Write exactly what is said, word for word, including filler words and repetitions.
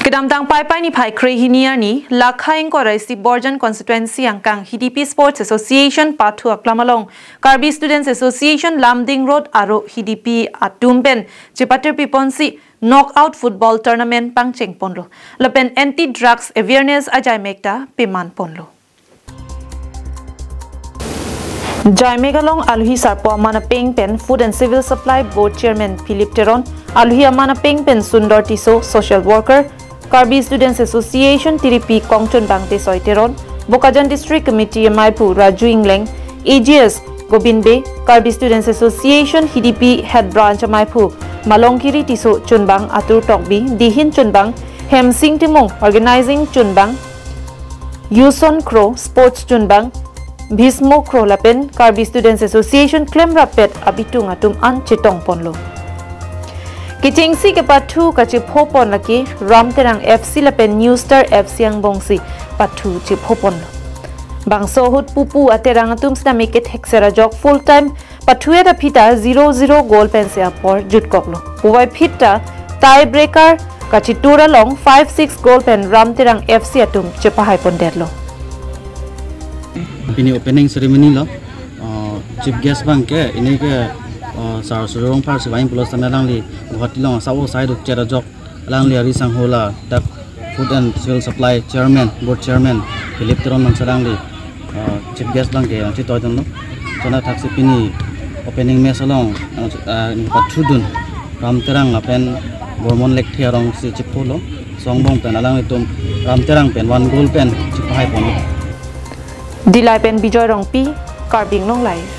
Kedamtang Paipai niphai krehini arni, Lakha ingkoi ra isi Borjan Constituency angkang Hidipi Sports Association pathu aklam along Karbi Students Association Lumding Road aro Hidipi atum pen chepatirpi ponsi knockout football tournament pangcheng ponlo. Lapen anti drugs awareness ajaimek ta peman ponlo. Jaimek along aluhi sarpo aman apeng pen Food and Civil Supply Board Chairman Philip Teron, aluhi aman apeng pen Sundor Tisso, social worker, Karbi Students Association tiripi kongchunbang Tesoi Teron, Bokajan District Committee amaiphu Raju Ingleng, A G S Gobind Bey, Karbi Students Association Hidipi Head Branch amaiphu Malongkiri Tisso, chunbang Atur Tokbi, dihin chunbang Hemsing Timung, organizing chunbang Yuson Kro, sports chunbang Bhismo Kro lapen Karbi Students Association klemrappet abitung atum an chetong ponlo. Kechengsi kepathu kachepho pon lake Ramterang F C lapen New Star F C angbongsi pathu chepho ponlo. Bangso ahut pupu aterang atum sitame kethekser ajok full time pathu-et aphi ta zero zero goal pensi apor jutkoklo. Puvoiphit ta tie breaker kachitur along five six goal pen Ramterang F C atum chepahai pondetlo. Pini opening ceremony lo, uh, chief guest abang ke, ini ke, uh, Sar Surong Par Sivai plus tame alangli Guwahati along asap o sai duk chet ajok alangli ari sangho ladak Food and Civil Supply Chairman, Board Chairman Philip Teron nangsi alangli, uh, chief guest abang ke nangchetoi dunlo. Chona thaksi pini opening match along, uh, nangpathudun Ramterang lapen Bormon Lekthe arongsi chepho lo. Songbong pen alanglitum Ramterang pen one goal pen chepahai ponlo. Dillai pen Bijoy Rongpi, Karbi Anglong Live.